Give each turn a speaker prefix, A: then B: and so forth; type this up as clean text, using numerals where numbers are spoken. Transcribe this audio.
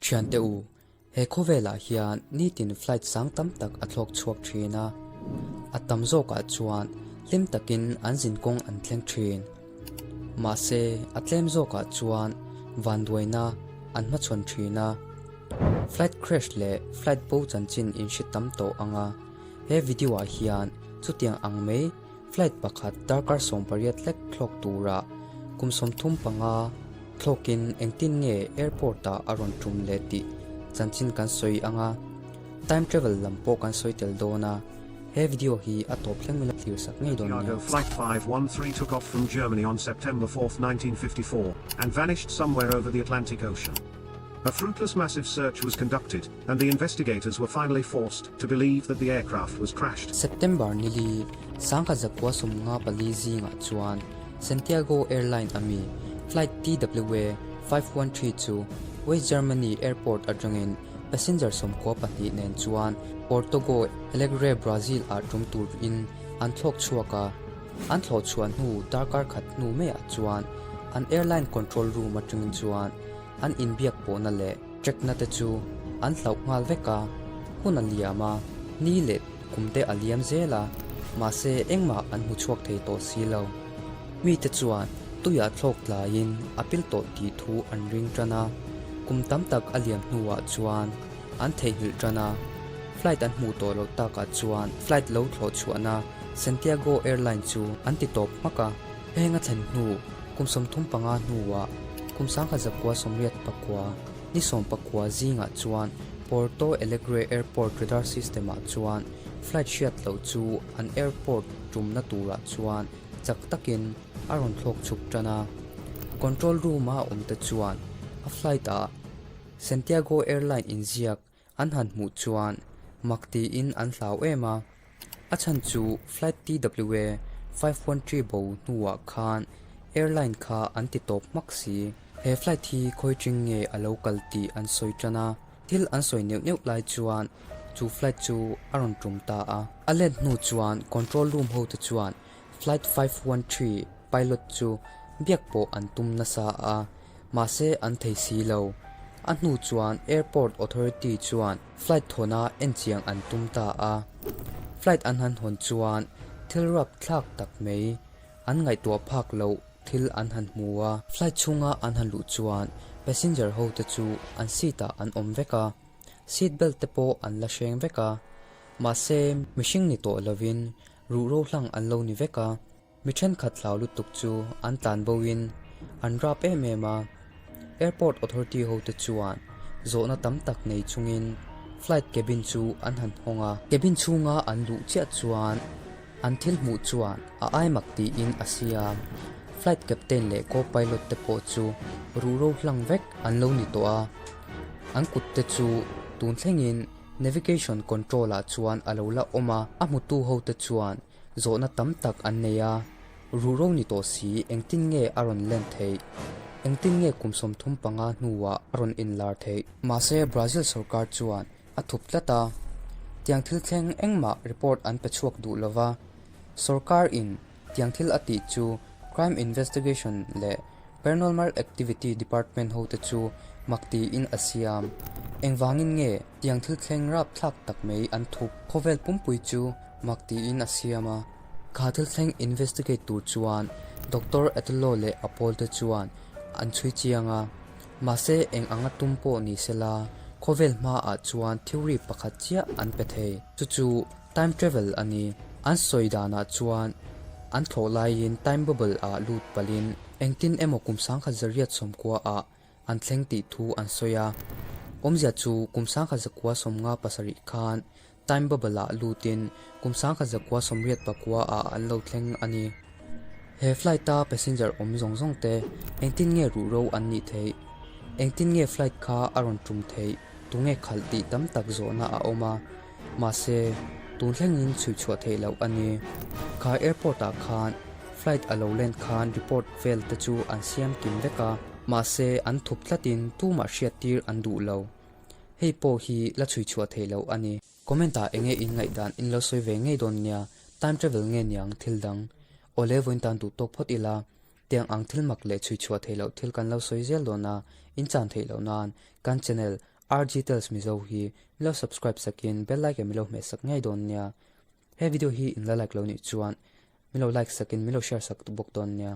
A: Thiante u, he khawvelah hian nitin flight sang tam tak a thlawk chhuak thin a, a tam zawkah chuan hlim takin an zinkawng an thleng thin. Mahse, a tlem zawkah chuan vanduaina an hmachhawn thin a. Flight crash leh flight bo chanchin in hre tam tawh ang a, he video ah hian chutiang ang mai flight pakhat darkar 18 hlek thlawk tura kum 35 thlawkin engtin nge airport ah a rawn tum leh tih chanchin kan sawi ang a, time travel lam pawh kan sawi tel dawn a, he video hi a tawp thleng mila thlir sak ngei dawn nia.
B: Flight 513 took off from Germany on September 4, 1954, and vanished somewhere over the Atlantic Ocean. A fruitless massive search was conducted, and the investigators were finally forced to believe that the aircraft was crashed.
A: September nili, 1954 zingah chuan Santiago Airline ami flight TWA 513 chu West Germany airport atangin passenger 92 nen chuan Porto Alegre, Brazil ah tum turin an thlawk chhuak a. An thlawh chhuah hnu darkar khat hnu maiah chuan an airline control room atangin chuan an inbiak pawhna leh track-na te chu an hlauh nghal vek a, hun a liam a, ni leh kum te a liam zel a, mahse engmah an hmu chhuak thei tawh si lo. Mite chuan tuiah thlawk tlaiin a pil tawh tih thu an ring tan a, kum tam tak a liam hnuah chuan an theihnghilh tan a, flight an hmuh tawh loh takah chuan flight lo thlawh chhuahna Santiago Airline chu an ti tawp hmak a. Heng a thlen hnu kum 35 hnuah kum 1989 ni 19 zingah chuan Porto Alegre Airport radar system-ah chuan flight hriat loh chu an airport tumna turah chuan chak takin a rawn thlawk chhuk tan a. Control room-a awmte chuan a flight-ah Santiago Airline inziak an han hmuh chuan mak tiin an hlau em a. A chhan chu flight TWA 513 bo hnuah khan airline kha an ti tawp hmak si. He flight hi khawi ṭing nge a lo kal tih an sawi ṭan a, thil an sawi neuh neuh lai chuan chu flight chu a rawn tum ta a. A let hnu chuan control room hote chuan flight 513 pilot chu biak pawh an tum nasa a, mahse an thei si lo. A hnu chuan airport authority chuan flight thawna enchiang an tum ta a. Flight an han hawn chuan thil rap thlak tak mai an ngaihtuah phak loh thil an han hmu a. Flight chhunga an han luh chuan passenger ho te chu an seat ah an awm vek a, seat belt te pawh an la hreng vek a. Mahse mihring ni tawh lovin ruhro hlang an lo ni vek a. Mi thenkhat hlau lutuk chu an tlan bo in an rap em em a, airport authority ho te chuan zawhna tam tak nei chungin flight cabin chu an han hawng a. Cabin chhunga an luh chiah chuan an thil hmuh chuan a ai mak tiin a siam. Flight captain leh co-pilot te pawh chu ruhro hlang vek an lo ni tawh a, an kut te chu tun thlengin navigation control ah chuan a lo la awm a, a hmutu ho te chuan Zawhna tam tak an nei a, ruhro ni tawh si engtin nge a rawn len theih? Engtin nge kum 35 hnuah a rawn inlar theih? Mahse Brazil sorkar chuan a thup tlat a, tiang thil thleng engmah report an pe chhuak duh lova, sorkar in tiang thil a tih chu Crime Investigation leh Paranormal Activity Department hote chu mak tiin a siam. Engvangin nge tiang thil thleng rapthlak tak mai an thup? Khawvel pumpui chu mak tiin a siam a. Kha thil thleng investigate tur chuan Doctor Atello leh a pawlte chuan an chhui chiang a. Mahse eng anga tum pawh ni sela, khawvel hmaah chuan theory pakhat chiah an pe thei. Chu chu time travel a ni. An sawi danah chuan an thlawh laiin time bubble ah lut palhin engtin emaw kum 1990 ah an thleng tih thu an sawi a. Awmzia chu kum 1997 khan time bubble ah lutin kum 1989 ah an lo thleng a ni. He flight a passenger awm zawng zawng te engtin nge ruhro an nih theih? Engtin nge flight kha a rawn tum theih? Tunge khalh tih tam tak zawhna a awm a, mahse tun thlengin chhui chhuah theih loh a ni. Kha airport ah khan flight a lo land khan report vel te chu an siam kim vek a, mahse an thup tlatin tumah hriat tir an duh lo. Hei pawh hi la chhui chhuah theih loh a ni. Comment ah enge in ngaihdan in lo sawi ve ngei dawn nia, time travel nge niang thil dang. Awle vawiin tan duh tawk phawt ila, tiang ang thil mak leh chhui chhuah theih loh thil kan lo sawi zel dawn a, in chan theih loh nan kan channel. RG Tales Mizo hi min lo subscribe sakin bell icon min lo hmeh sak ngei dawn nia. He video hi in la like lo nih chuan min lo like sakin min lo share sak bawk dawn nia.